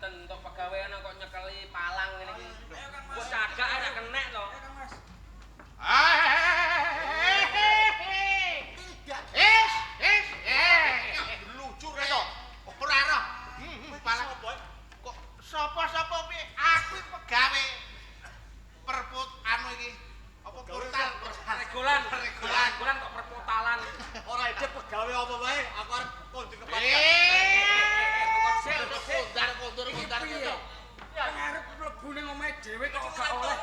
Kagetan entuk pegawean kok nyekeli palang ngene iki. Kok cagak ora kenek to. Ayo Kang Mas. Lucu ra to. Ora roh. Palang kok sapa-sapa piye? Aku pegawe perput anu iki. Apa portal? Regolan, Regolan. Regolan kok perpotalan. Ora ide pegawe apa wae, aku arep kondur kepatihan. Kondur kondur kondur. Arep mlebu ning omahe dhewe kok gak oleh.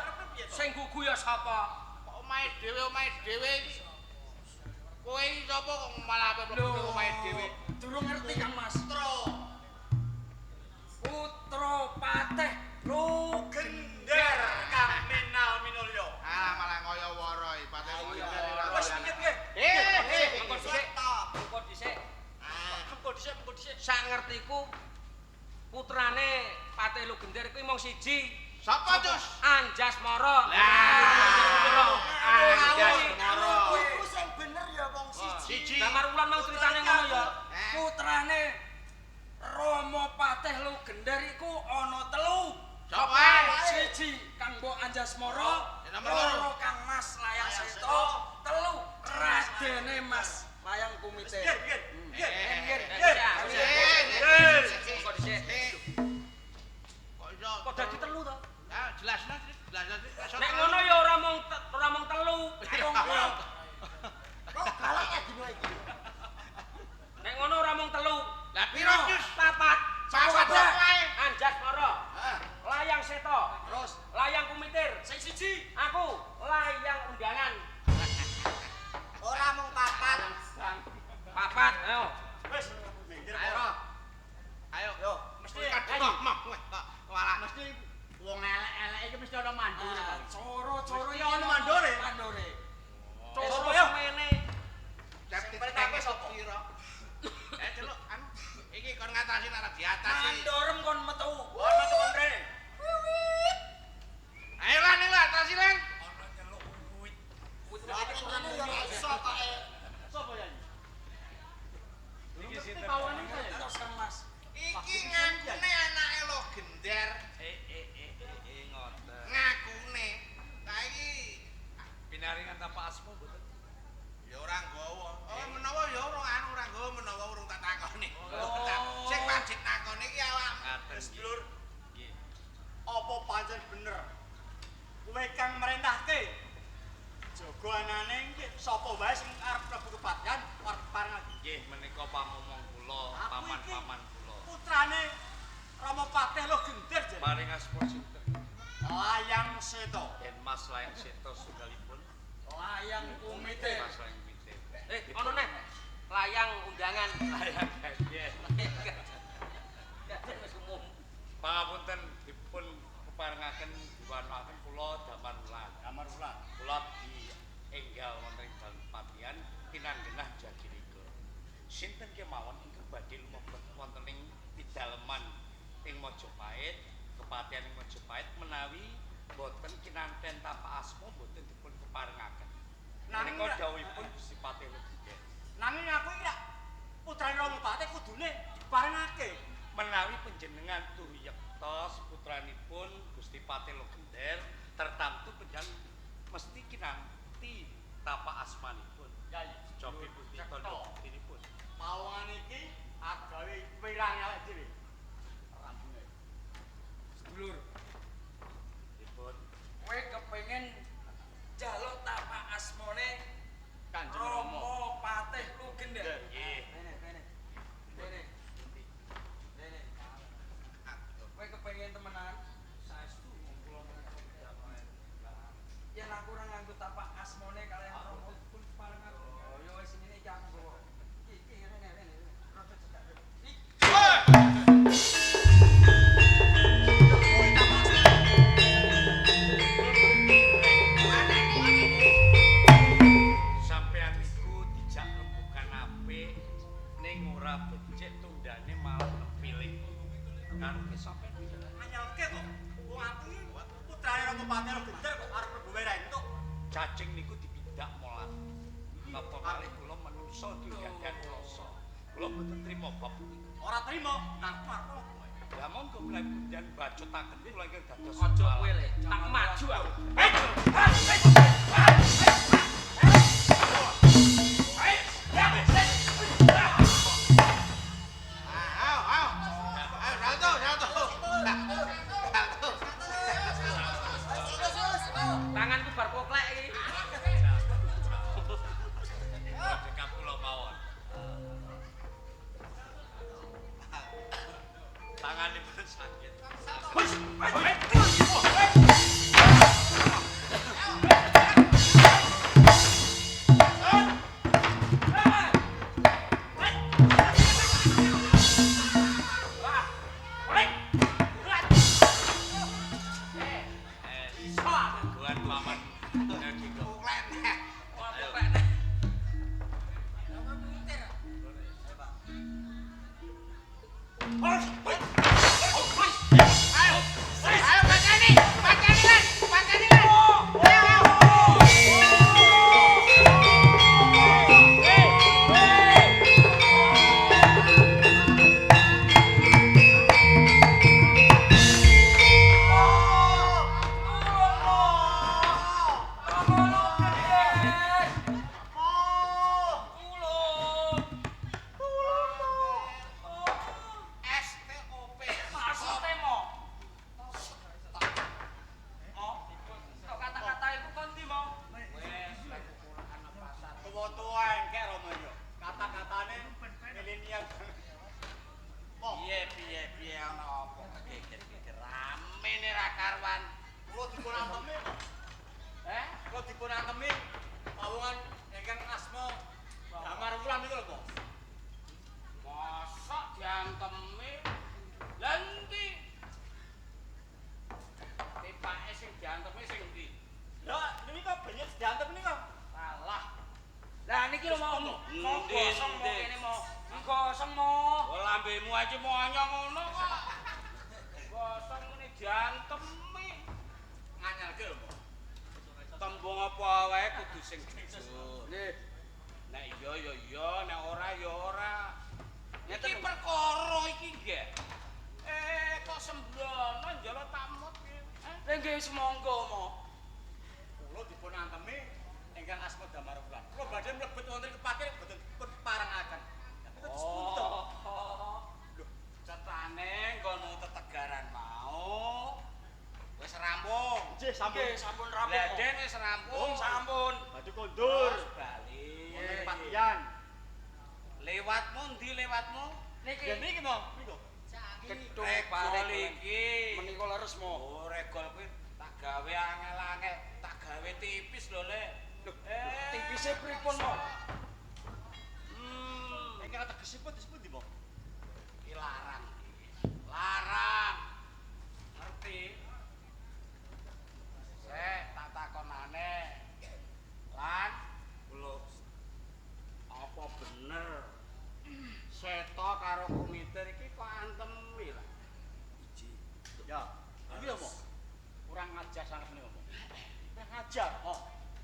Sing gugu ya sapa? Kok omahe dhewe iki. Kowe iki sapa kok malah ape mlebu ning omahe dhewe? Durung ngerti Kang Mas. Putra Patih Gender Kang Minal Minulya. Ah malah kaya wara iki Patih Gender ora. Wis minggir piye? Mengko dhisik. Mengko dhisik. Mengko dhisik, mengko dhisik. Sak ngertiku putrane Patih Logender kuwi mung siji. Sapa, Cus? Anjasmara. Lah. Anjasmara. Iku sing bener ya wong siji. Siji. Damar Wulan mau critane ngono ya. Putrane Rama Patih Logender iku ana telu. Sapa? Siji Kang Mbok Anjasmara, Nomor loro. loro Kang Mas Layang Seta, telu Radene Mas Layang Kumite. Nggih, nggih. Nggih. Nggih. Mengko dhisik. Kok iso? Kok dadi telu to? Ya jelas lah, jelas. Nek ngono ya ora mung telu. Kok galak ya dino iki. Nek ngono ora mung telu. Lah piro, Cus? Papat. Papat wae. Anjasmara. Layang Seta. Terus Layang Kumitir. Sing siji Aku layang undangan. Ora mung papat. Papat, ayo. wis minggir. Ayo. Ayo. Yo, Mesti kadung mah kok malah mesti wong elek-elek iki mesti ana mandure, Bang. coro-coro Mesti ana mandore. Mandore. Coro Ayo. semene. Sing perintahke sapa? Piro? Eh celuk anu iki kon ngatasi nek diatasi. Mandorem kon metu. Kon metu kon rene. Ayo lan lho atasi lan. Ana nyeluk kuwit. Lah ngene ya ora iso kok. Sapa ya iki? Iki sinten? Pawone iki ya. Terus Kang Mas. Iki ngakune anake lo gender. Ngoten. Ngakune. Lah iki Pinaringan tapak asma mboten? ya ora nggawa. Oh menawa ya ora anu ora nggawa menawa urung tak takoni. Sing wajib nakoni iki awakmu. Ngaten Wis nggih. dulur, Nggih. apa pancen bener? Kowe kang merintahke jaga anane iki sapa wae sing arep mlebu kepatihan arep pareng lagi. Nggih menika pamomong kula, Aku paman-paman kula. Putrane Rama Patih Lo Gender jare. Paring asma sinten? Layang Seta. Den Mas Layang Seta sunggalipun. Layang Kumite. Mas Layang Kumite. Ono neh. Layang undangan. Layang nggih. Gaden wis umum. Pangapunten dipun keparengaken diwanoaken kula Damar Wulan. Damar Wulan. Kula di enggal wonten ing dalem patihan pinanggenah Jagiriga. Sinten kemawon ingkang badhe lumebet wonten ing pidaleman ing Majapahit, kepatihan ing Majapahit menawi boten kinanten tapak asma boten dipun keparengaken. Nanging Menika dawuhipun Gusti Patih Logender. Nanging aku iki rak putrane Rama Patih kudune diparengake. Menawi panjenengan tuyektos putranipun Gusti Patih Logender tertamtu panjenengan mesti kinanti tapak asmanipun. Yai, Cobi pundi tandha buktinipun. Pawongan iki agawe wirang awake dhewe. Rambunge. Sedulur, Dipun kowe kepengin njaluk tapak asmane Kanjeng Rama. Rama Patih Logender. nggih. Rene, rene. Rene. Rene. Kowe kepengin temenan? Saestu wong kula yen aku ora nganggo tapak asmane kaliyan Rama pun parengaken. Oh ya wis ngene iki aku nggawa. Iki iki rene rene. Rada cedhak. Iki Sampeyan niku dijak rembugan apik ning ora becik tundane malah nempiling. Karepe sampeyan Anyalke kok. Wong aku iki putrane Rama Patih Logender kok arep mlebu wae ra entuk. Cacing niku dipidak molat. Napa malih kula menungsa duwe gadan rasa. Kula mboten trima bab niku. Ora trima, nang arep. Lah monggo menawi kunjan bacutaken kula ingkang dados. Aja kowe le, tak maju aku. Ayo, ayo. Ayo, salto, salto. Salto. Tanganku bar poklek iki. Dekap kula mawon. Tanganipun sakit. Iso aku. Guan paman. Poklek. Wah, poklek nek. Ayo. Ayo bacani, bacani lan, bacani lan. Ayo, ayo. STOP. Maksude mo. Mo. Kok kata-kata iku kon ndi mo? Tuwa-tuwa engkek Rama ya. Kata-katane milenial. Piye piye piye ana apa geger-geger rame ne ra karuan. Kula dipun antemi. Eh? Kula dipun antemi pawongan ingkang asma Damar Wulan niku lho, Pak. Mosok diantemi. Lah endi? Tipake sing diantemi sing endi? Lah, niki kok benyet diantem niku. Salah. Lah niki lho mau mau Endi, gosong mau endi? kene mau. Gosong mau. Oh lambemu aja monyong ngono kok. Gosong ngene diantemi. Nganyelke lho, Mbok. Tembung apa wae kudu sing jujur. Nggih. Nek iya ya iya, nek ora ya ora. Iki perkara iki nggih. Eh kok sembrono njala tamut piye? Eh? Lah nggih semonggo mo. Kula dipun antemi ingkang asma Damar Wulan. Kula badhe mlebet wonten kepake mboten dipun parengaken. Tapi kok disepunten. Oh. Lho, cetane nggonmu tetegaran mau. Wis rampung. Nggih, sampun. Nggih, sampun rampung. Leden wis rampung. Sampun. Badhe kondur. Terus bali. Wonten kepatihan. Lewatmu ndi lewatmu? Niki Ya niki mo, niku. gedung Regol paling iki. menika leres mo. Oh, regol kuwi tak gawe angel-angel, tak gawe tipis lho, Le. Lho, tipise pripun mo? Hmm, Ingkang tegesipun disepundi, Mo? iki larang iki. Larang. Ngerti? Sek, tak takonane. Lan, Kula apa bener Seto karo Kumitir iki kok antemi lah? iji. Ya, iki lho, Mo. Kurang ajar sanget niku, Mo. Kurang ajar, Mo.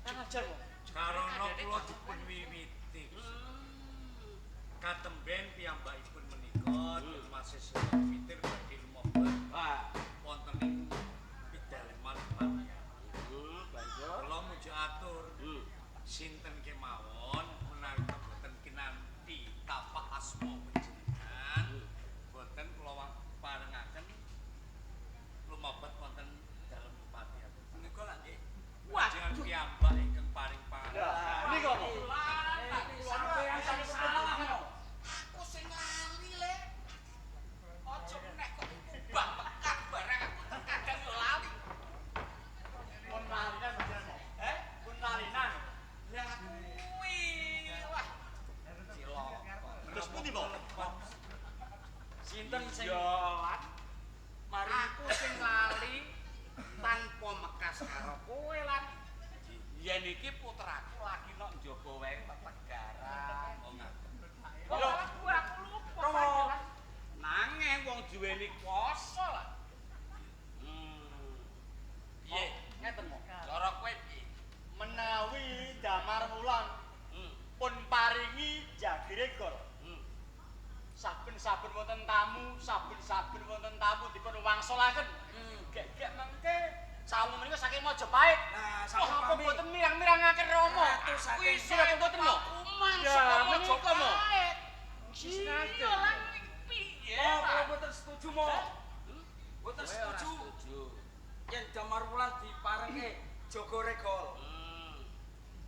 Kurang ajar, Mo. Karana kula dipun wiwiti. Katemben piyambakipun menika masih Kumitir badhe lumebet Wah, wonten ing pidaleman Patihan. banjur. Kula mujuk atur sinten kemawon menawi boten kinanti tapak asma panjenengan boten kula parengaken lumebet wonten dalem Patihan. Menika lak nggih. Wah, Panjenengan piyambak ingkang paring pangapunten. Niku, Mo. Sampeyan sing salah mo. Aku sing lali, Le. Aja meneh kok ubah mekar barang aku terkadang yo lali. Pun lalinan panjenengan, Mo. Eh? Pun lalinan. Lah kuwi. Wah. Cilaka. Terus pundi, Mo? Saben-saben wonten tamu, saben-saben wonten tamu dipun wangsulaken. Gek-gek mengke samu menika saking Majapahit. Nah, Wah, sampun apa pamit. mboten mirang-mirangaken Rama? Ratu saking Kuwi napa mboten lho? Kuman Ya, saka menika mo. Majapahit. Iya lan piye? Oh, kula mboten setuju mo. Mboten Kowe ora setuju. setuju. Yen Damar Wulan diparengke Jaga Regol.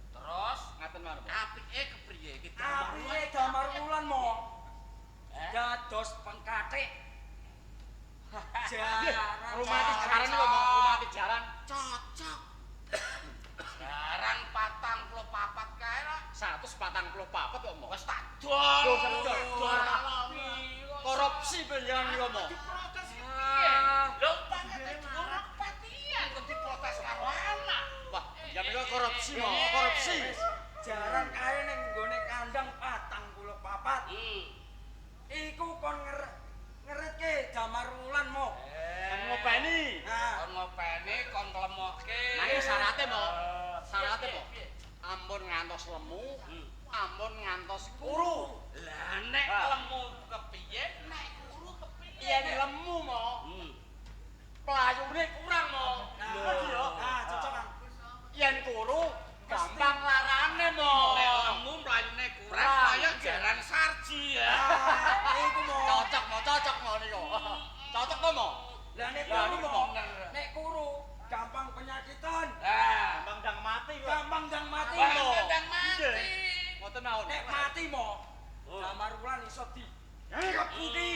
Terus Ngaten mawon. Apike kepriye iki Damar Wulan? Apike Damar Wulan mo. Eh? Dados pengkatik. Jaran. Rumati jaran lho, Mo. Rumati jaran. Cocok. Jarang 44 kae lah. 144 kok, Mo. Wis tak dol. Lho, dol. Korupsi panjenengan niku, Mo. Diprotes iki piye? Lho pangete ora kepatian kok diprotes karo anak. Wah, ya menika korupsi, Mo. Korupsi. Jaran kae ning nggone kandang 44. Iku kon ngeretke Damar Wulan mo. Kon ngopeni. Nah, Kon ngopeni, kon nglemokke. Nanging syarate, Mo. Syarate, Mo. Ampun ngantos lemu, ampun ngantos kuru. Lah nek lemu kepiye, nek kuru kepiye? Yen lemu, Mo, pelayune kurang, Mo. Nah, cocok Kang. Yen kuru gampang larane, Mo. Nek lemu mlayune kurang Kurang. kaya jaran sarji ya. Nah, iku mo. Cocok, Mo, cocok, Mo niku. Cocok to, Mo? Lah nek Lah, kuru niku, mo. Mo. Nek kuru gampang penyakitan. Lah, Gampang ndang mati kok. Gampang ndang mati Wah, mo. ndang mati. Ngoten mawon. Nek mati mo. Damar Wulan iso di kebuki.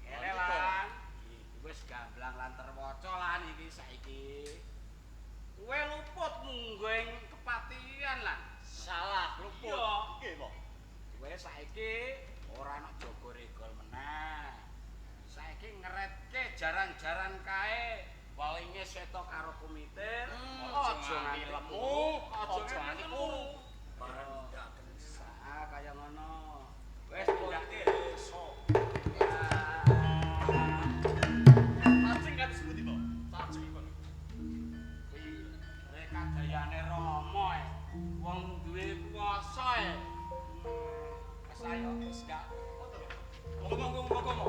Ngene lan. Iki wis gamblang lan terwaca lan iki saiki. Kowe luput munggo ing kepatihan lan. Salah, luput. Iya. Nggih, Mo. Kowe saiki ora ana jaga regol meneh. Saiki ngeretke jaran-jaran kae walinge seto karo kumitir, aja nganti lemu, aja nganti kuru. Barang ndak Ah, kaya ngono. Wis tindake. Cacing kan disebut, Mo. Cacing iku. Kuwi rekadayane Rama e. Wong duwe kuwasa e. Wis ayo wis gak. Monggo monggo monggo mo.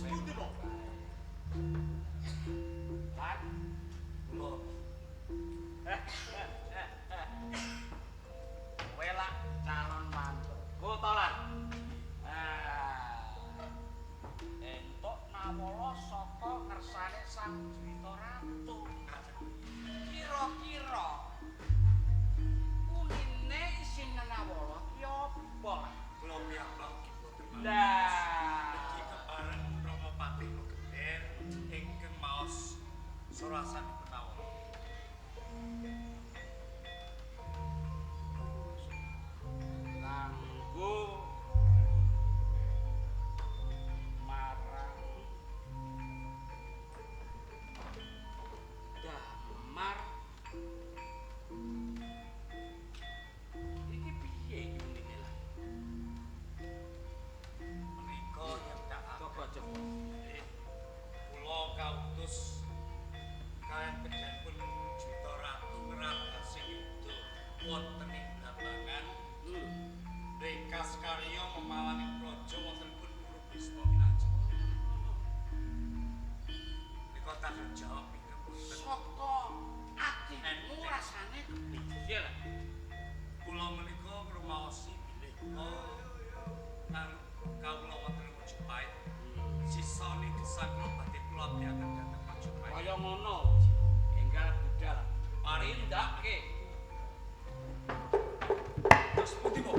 Sepundi, Pak? Lan Kula kowe lak calon mantuku to lan. Ah. Entuk nawala saka ngersane Sang Juwita Ratu. Kira-kira unine isin nawala ki apa? Kula piyambak ugi boten mangertos. Lah, Niki kepareng Rama Patih Logender ingkang maos surasanipun Nawala. Kanggo marang Damar iki piye iki unine lah? Menika nyedhakaken Coba coba. nggih, kula kautus kaliyan panjenenganipun Juwita Ratu ngrabasi yuda wonten ing Blambangan. Rekas karya memalaning praja wontenipun Guru Bisma Minaji. Menika tanggung jawab ingkang boten Saka atimu rasane kepiye lah? Kula menika ngrumaosi bilih kula lan kawula wonten ing Majapahit. Sisane gesang kula badhe kula abdiaken dhateng Majapahit. Kaya ngono. Enggal budal. Tindake. Terus pundi, Pak?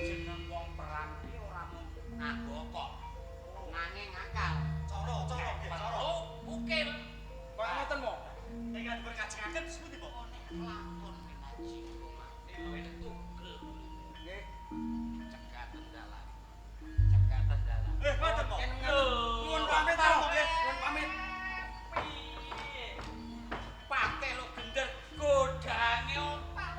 Jeneng wong perang ki ora mung nganggo kok. Nanging akal. Cara, cara nggih, cara. Perlu ukil. Kaya ngoten, Pak. Ingkang dipun kajengaken sepundi, Pak? Nek lakon minaji mati luwih tugel. Nggih. Cegat dalan. Cegat dalan. Eh, ngoten, Pak. Yen ngaten. Nuwun pamit, Pak. Nggih, nuwun pamit. Piye? Patih lo gender godange otak.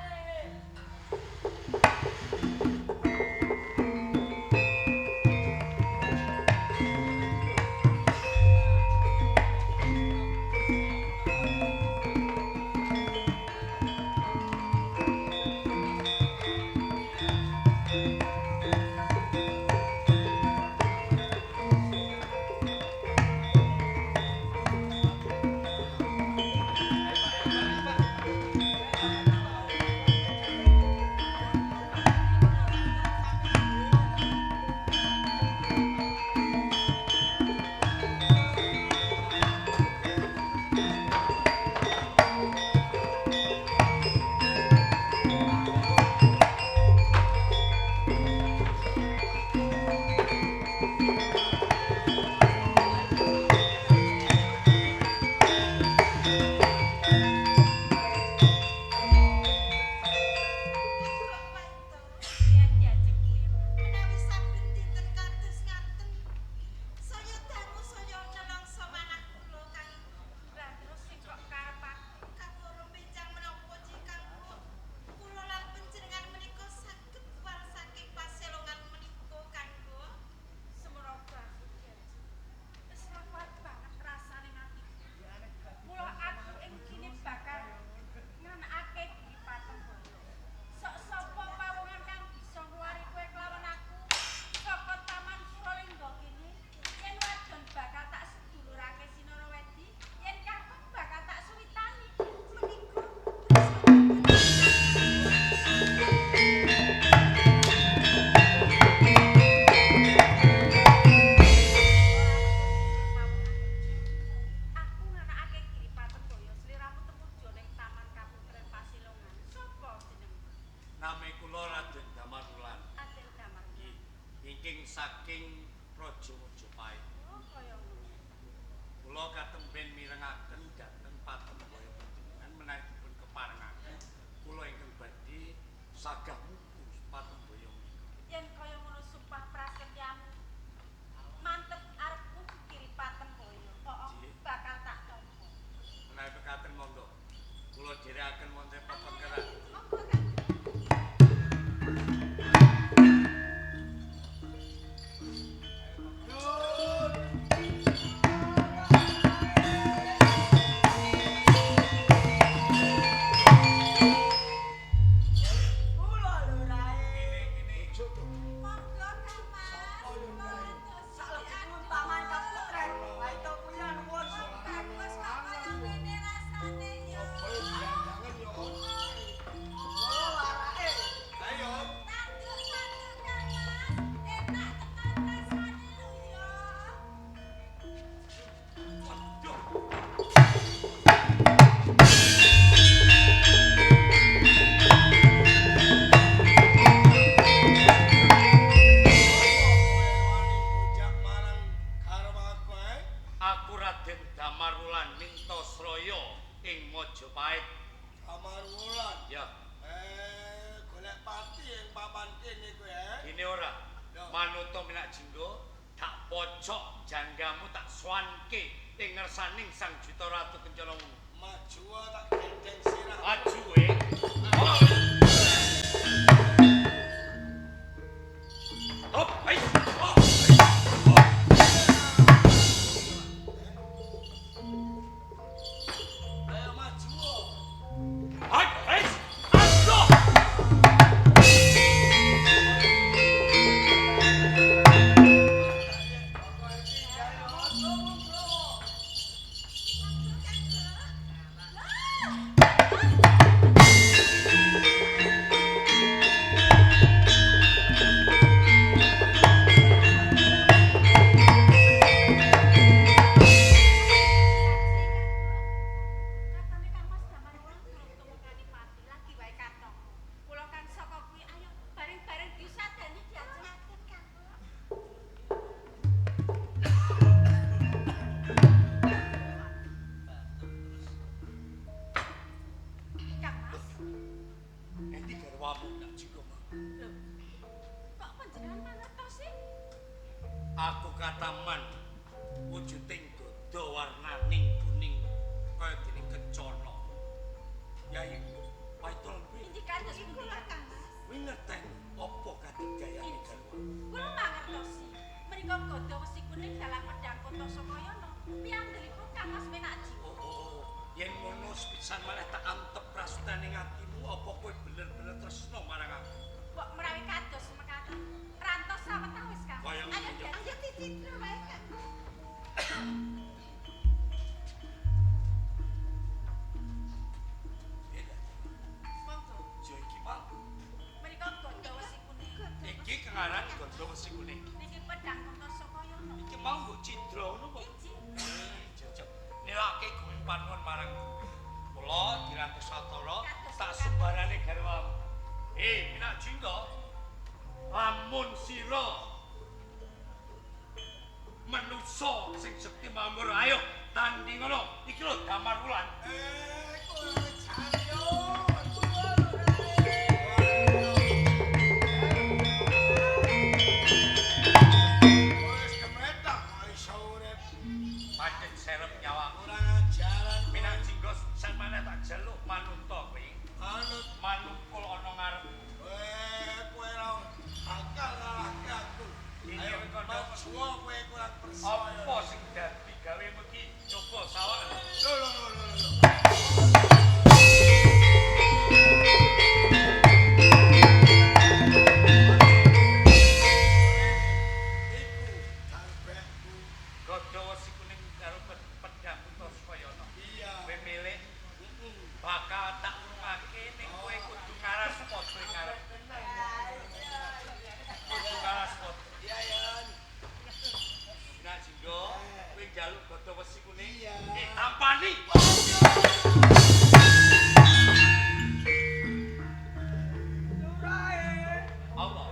Menawi saben dinten kados ngaten, saya dangu saya nelongso manah kula kang Lah terus sing kok karepake kawruh benjang menapa cikang kula lan panjenengan menika saged wal saking paselongan menika kanggo semono aku Ki Aji. Wis ora kuat banget rasane atiku. Mula aku ing kene bakal nganakake Giri Patemboyo. Sok sapa pawongan kang bisa ngluwari kowe kelawan aku saka Taman Suralingga kene, yen wadon bakal tak sedulurake Sinarawedi, yen kakung bakal tak suwitani. Menika Aku nganakake Giri Patemboyo sliramu temuja ning Taman Kaputren Pasilongan. Sopo jenengmu? Nami kula Raden Damar Wulan. Raden Damar. Nggih, ingkang saking Praja Majapahit. Oh, kaya ngono. Kula katemben mirengaken dhateng patemboyo panjenengan menawi dipun keparengaken kula ingkang badhe sagah muku patemboyo menika. Yen kaya ngono sumpah prasetyamu mantep arep muku Giri Patemboyo. Kok Nggih. bakal tak tampa. Menawi pekaten monggo kula dherekaken wonten pepengkeran. Monggo Kang. Kula lho. papan kene kowe, eh? Dene ora. Manuta Minak Jingga, tak pocok janggamu tak swanke ing ngersaning Sang Juta Ratu Kencana Wungu. Maju tak gendeng sirah. Maju kowe. Hop, hai. Hop. Ayo maju. Hai, hai. Aduh. Katone Kang Mas Damar Wulan durung tumekani pati lagi wae kathok. Kula kan saka kuwi ayo bareng-bareng disadani diajeng. Ngaten Kang Bu. Kang Mas, Endi garwamu Minak Jingga? lho. Kok panjenengan mangertos sih? Aku kataman wujuding gada warnaning kuning kaya dening kencana. Yayi, wae kuwi Inggih kados Iku pundi lho Kang Kang Mas? Mas. kuwi ngerteni apa kadigayane garwa. Kula mangertosi. Menika gada wesi kuning dalam pedhang Kota Sokayana. Piyandelipun Kang Mas Minak Jingga. Oh, oh, oh. Yen ngono sepisan malah tak antep rasutane atimu apa kowe bener-bener tresna marang aku. Mbok menawi kados mekaten. Rantos sawetawis Kang. Kaya Ayo ngene. diajeng. Ayo dicitra wae Kang. Monggo. Jo iki mau. Menika gada wesi kuning. Iki kengaran gada wesi kuning. Niki pedhang Kota Sokayana. Iki mau nggo cidra ngono apa? Inggih. Cocok. Nilake kuwi panuwun marang kula Diranto Satara tak sumbarane garwamu. Eh, Minak Jingga. Lamun sira manusa sing sekti mamur ayo tanding ngono. Iki lho Damar Wulan. Eh, kowe jane yo. Wis kemetak kok iso urip. Pancen serep nyawaku. Kurang ajaran Minak Jingga samane tak jaluk manunta kowe. Anut Manukul ana ngarep. kowe ora bakal ngalahke aku. Iya, Ayo kowe kandha. maju kowe kurang percaya. Apa sing dadi gawemu iki? Coba sawang. Lho lho lho lho lho. Iku darbekku. Gada wesi kuning karo pedhang Putaswayana. Iya. Kowe milih bakal tak urungake ning kowe kudu ngaras padha ing ngarep. Kudu ngaras padha. Iya, Yan. Nah, Jingga, kowe njaluk gada wesi kuning. Iya. Eh, tampani. Lurae. Apa?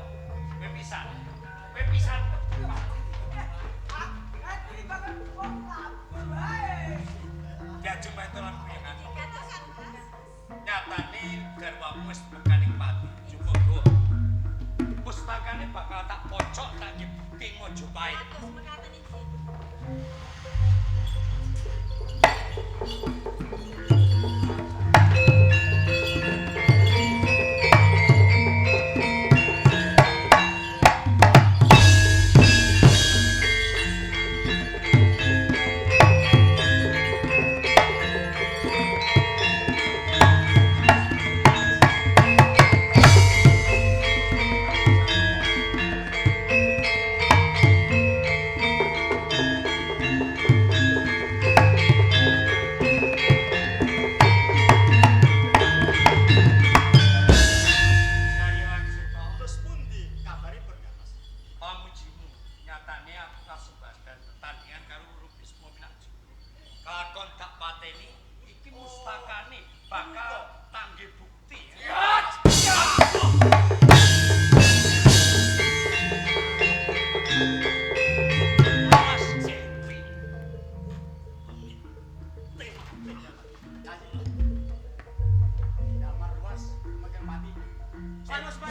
Kowe pisan. Kowe pisan. Aku iki bakal wong labur wae. Diajeng metolan kuyengan. Kados Kang Mas. Nyatane garwamu wis mekaning pati. Cukup go. Pustakane bakal tak pocok tak nyebutke Majapahit. Kados mekaten inggih. Ayo.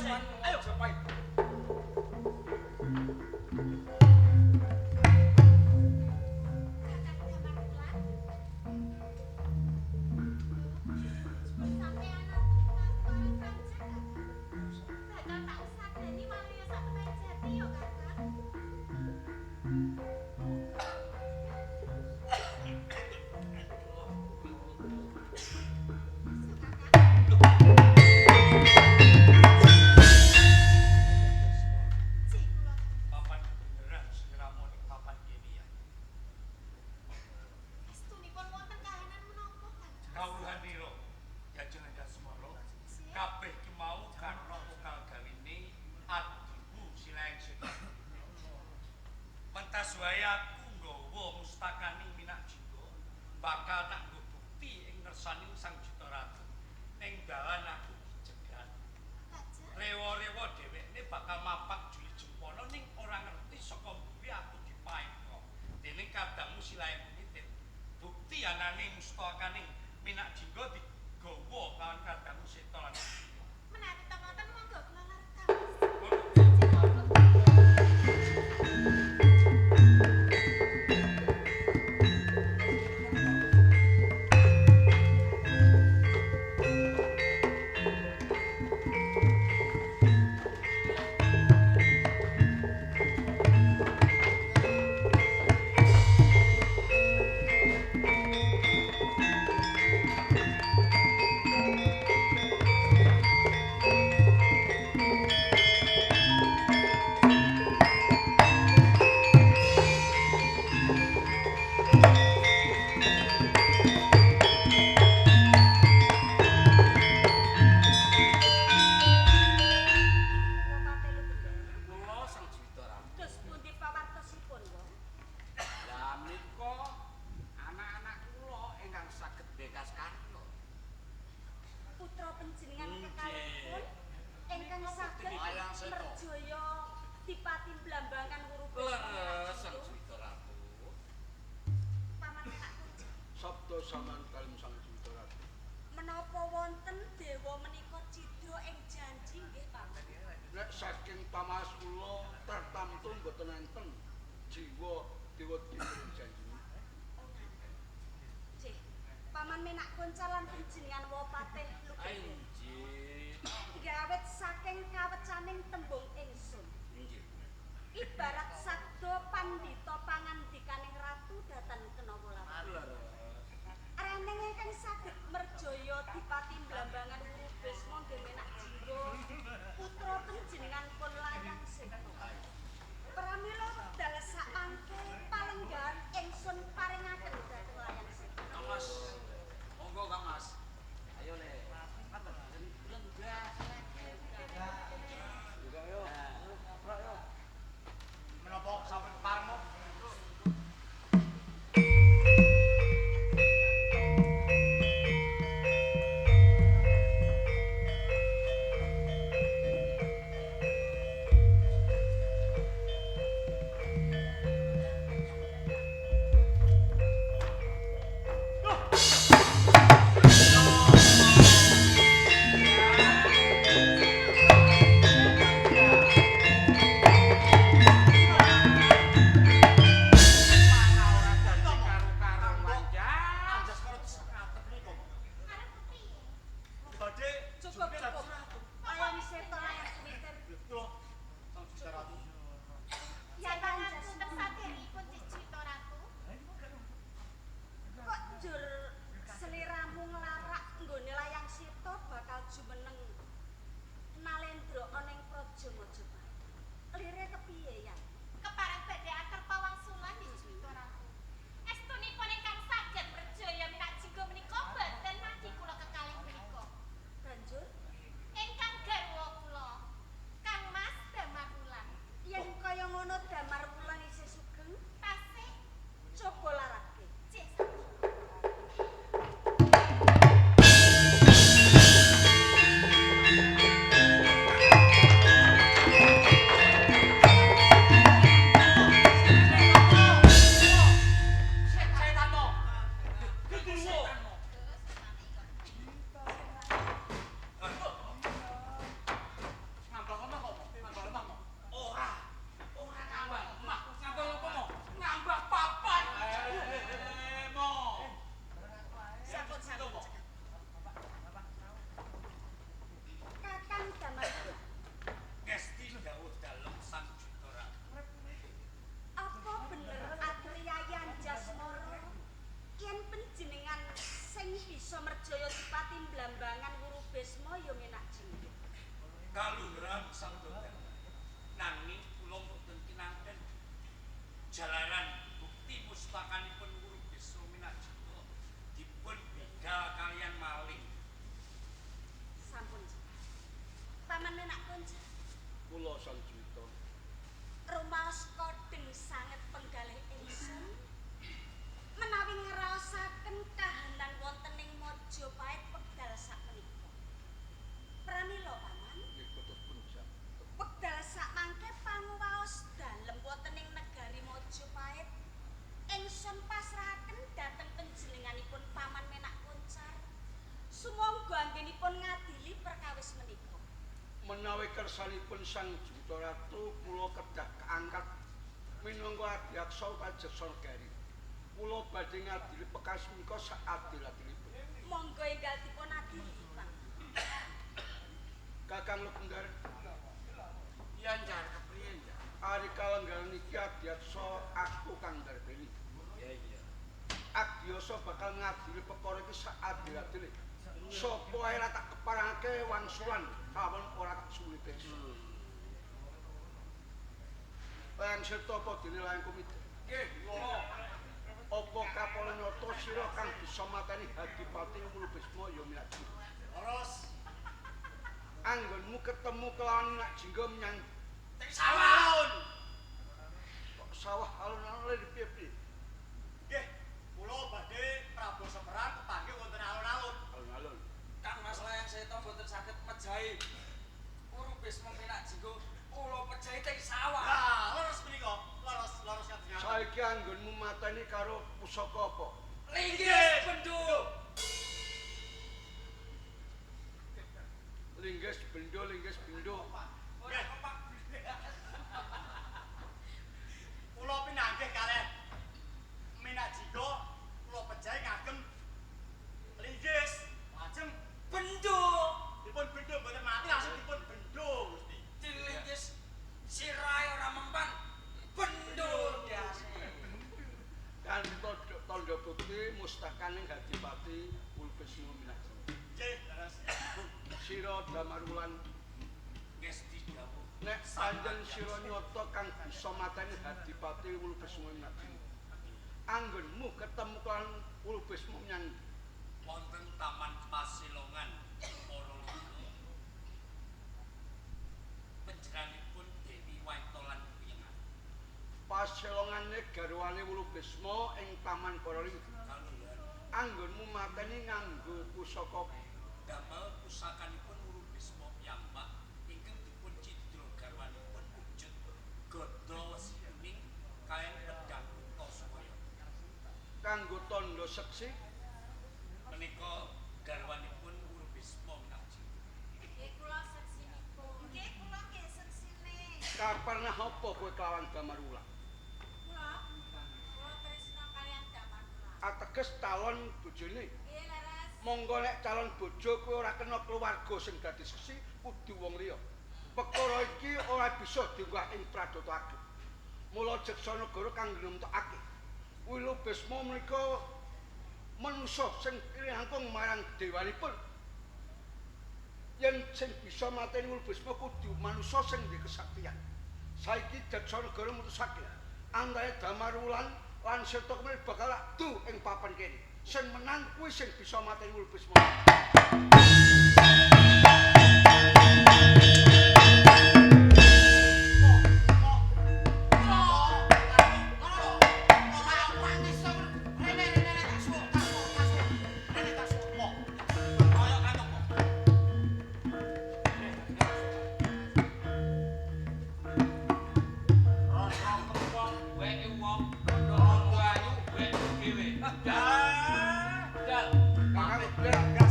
Ayo. Kakang Damar Wulan. Sampeyan parang kanjeng Kakang. Bakal tak usadani waluya sak temah jati ya Kakang. Masuk Kakang. Cih kula Papan kebenaran sliramu ning papan kene ya. estunipun wonten kahanan menapa Kakang? Kawruhanira Yajeng Dasmara kabeh ki mau karena ukal gawene adimu Silaeng Seta. Mentas wae aku nggawa mustakaning Minak Jingga bakal tak nggo bukti ing ngersaning Sang Jita Ratu. Ning dalan aku dicegat. Lajeng Rewa-rewa dhewekne bakal mapak Juli Jempono ning ora ngerti saka mburi aku dipaeka. Dening kadangmu Silaeng Kumitir. Bukti anane mustakaning Minak Jingga digawa kawan kadangmu Seta lan menawi ta wonten monggo kula larekam. Monggo. Wopate Lugendar. Kula Sang Juwita Ratu. Dos pundi pawartosipun, Wong? Lah menika anak-anak kula ingkang saged bekas karya. Putra panjenengan Nggih. kekalihipun ingkang saged Layang Seta. merjaya dipati blambangan wuru Leres Sang Juwita Ratu. Paman tak kunci. Sabda samantalim Sang Juwita Ratu. Menapa wonten dewa menika cidra ing janji nggih, Paman? Nek saking pamaos kula tartamtu mboten enten jiwa dewa dipun janji. Oh, ngaten. Cih, Paman Menak Konca lan panjenengan Wopateh Lugendar. Inggih. Gawet saking kawecaning tembung ingsun. Inggih. Ibarat sabda pandhita pangandikaning ratu datan Kenawa Lawan. Leres. Reneng ingkang saged merjaya dipati blambangan wuru Bisma nggih Menak Jingga putra panjenengan pun Layang Seta. Pramila wekdal sakmangke palenggahan ingsun paringaken dhateng Layang Seta. Kang Mas. Monggo Kang Mas. Ayo le. Lenggah. Ayo. Koncar. Kula Sang Juwita. Rumaos kodheng sanget penggalih ingsun menawi ngraosaken kahanan wonten ing Majapahit wekdal sakmenika. Pramila Paman, Nggih kados pundi? Wekdal sakmangke panguwaos dalem wonten ing negari Majapahit ingsun pasrahaken dhateng panjenenganipun Paman Menak Koncar. Sumangga anggenipun ngadili perkawis menika. Menawi kersanipun Sang Juwita Ratu kula kedah kaangkat minangka adhyaksa utawi negari. Kula badhe ngadili perkawis menika saadil-adilipun. Monggo enggal dipun adili, Pak. Kakang Lukendar, Iya, Njar, kepriye, Njar? ari kalenggahan iki adhyaksa aku kang ndarbeni. Iya, iya. Adhyasa bakal ngadili perkara iki saadil-adile. Sapa ae ora tak keparangake wangsulan kawon ora tak suwuni pirsa. Layang Seta apa dene layang komite? Nggih, kula. Apa kapala nyata sira kang bisa mateni Hadipati Wulubisma ya Minak Jingga? Terus Anggonmu ketemu kelawan Minak Jingga menyang teng sawah. Kok sawah alun-alun lho piye-piye? Nggih, kula badhe Prabu Semerang kepanggih wonten alun-alun. Alun-alun. Kang Mas Layang Seta mboten saged mejahi. Urubisma Minak Jingga kula pejahi teng sawah. Lah, leres menika, leres leres kados Saiki anggonmu mateni karo pusaka apa? Linggis bendo. Linggis bendo, linggis bendo. Nggih. Kula pinanggih kalih Minak Jingga, kula pejahi ngagem linggis, lajeng Bendo. dipun bendo mboten mati langsung dipun bendo Gusti. Dilinggis sirahe ora mempan. Bendo ndase. Kan tandha bukti mustakaning Hadipati Wulubisma Minak Jingga. Nggih, leres. Sira Damarwulan Ngesti dawuh. nek pancen sira nyata kang bisa mateni Hadipati Wulubisma Minak Jingga. Anggonmu ketemu kelawan Wulubisma menyang Wonten Taman Pasilongan para lingga. Panjenenganipun Dewi Waita lan Kuyengan. Paselongane garwane Wulubisma ing Taman Paralingga. Kalurahan Anggonmu mateni nganggo pusaka damel pusakanipun Wulubisma piyambak ingkang dipun cidra garwanipun wujud gada wesi kuning kaliyan pedhang Antaswaya. Kanggo tandha seksi Menika garwanipun Wulubisma Minak Jingga. Nggih kula seksinipun. Nggih kula nggih seksine. Kaparnah apa kowe kelawan Damarwulan? Kula kula tresna kaliyan Damarwulan. Ateges calon bojone. Nggih leres. Monggo nek calon bojo kowe ora kena keluarga sing dadi seksi kudu wong liya. Perkara iki ora bisa diunggah ing pradata ageng. Mula jaksa negara kang ngnemtokake. Wulubisma menika manusa sing pilihangkung marang dewanipun. Yen sing bisa mateni Wulubisma kudu manusa sing duwe kesaktian. Saiki jaksa negara mutusake antara Damarwulan lan Seta Kemir bakal adu ing papan kene. Sing menang kuwi sing bisa mateni Wulubisma. Kakang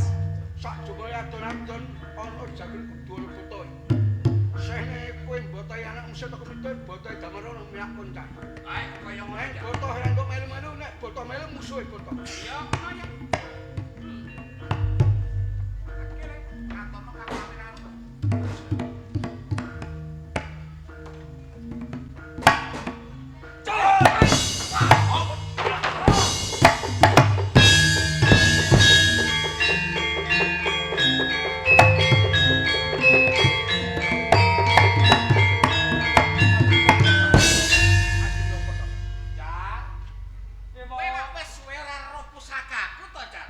sak jumlahe adon-adon ana jagon kudu ana botohe. Sene kowe mbotohi anakmu Seta Kemir, botohi Damarwulan miyak koncan. Ae kaya ngono. Nek botoh ora entuk melu-melu, nek botoh melu musuhe botoh. Iya, ngono ya. Akhire ngatono kapawiran. Jar. Kowe lak wis suwe ora roh pusakaku to, Jar?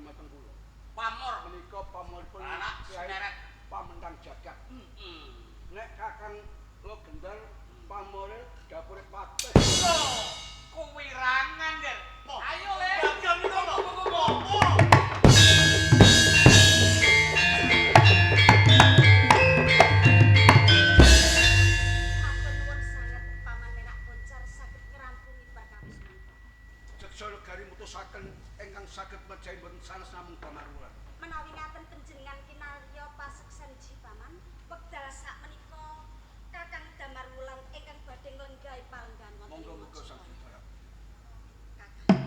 dumateng kula. Pamor Menika pamoripun anak Kyai sineret. Pamentang Jagat. Heeh. Nek Kakang Logendar pamore dapure patih. Kuwirangan, Der. Ayo, Le. Gagal niku lho. Opo? Matur nuwun sanget Paman Menak Koncar saged ngrampungi perkawis menika. Jeksa negari mutusaken ingkang saged mejahi mboten sanes namung Damar Wulan. Menawi ngaten panjenengan kinarya paseksen ji Paman, wekdal sakmenika Kakang Damar Wulan ingkang badhe nglenggahi palenggahan wonten ing Monggo-monggo Sang Majapahit. Bathara. Kakang.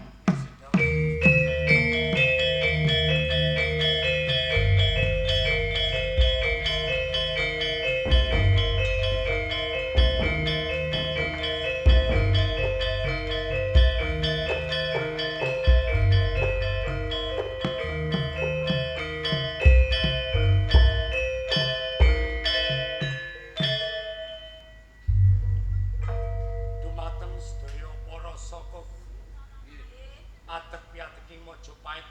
Dumateng sedaya para saka adep piateking Majapahit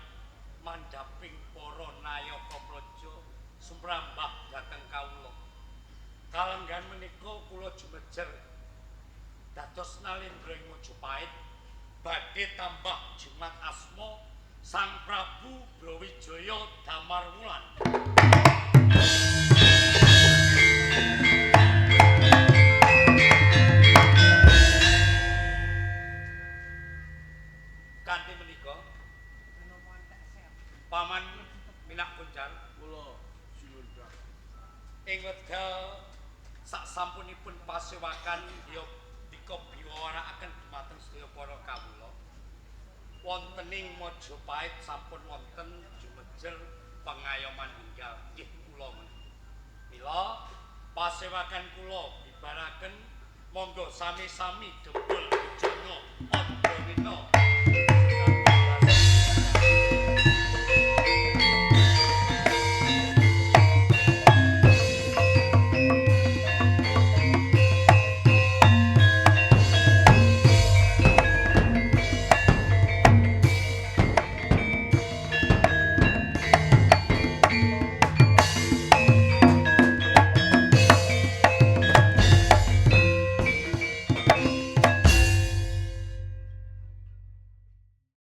mandhaping para nayaka praja sumrambah dhateng kawula. Kalenggahan menika kula jumejer dados nalendra ing Majapahit badhe tambah jimat asma Sang Prabu Brawijaya Damar Wulan. Kanthi menika Paman Minak Kuncar Kula sinuwun Prabu. Ing wekdal sasampunipun pasewakan ya dika biwarakaken dumateng sedaya para kawula. Wonten ing Majapahit sampun wonten jumejer pengayoman enggal nggih kula menika. Mila pasewakan kula bibaraken monggo sami-sami debul bujana Andrawina.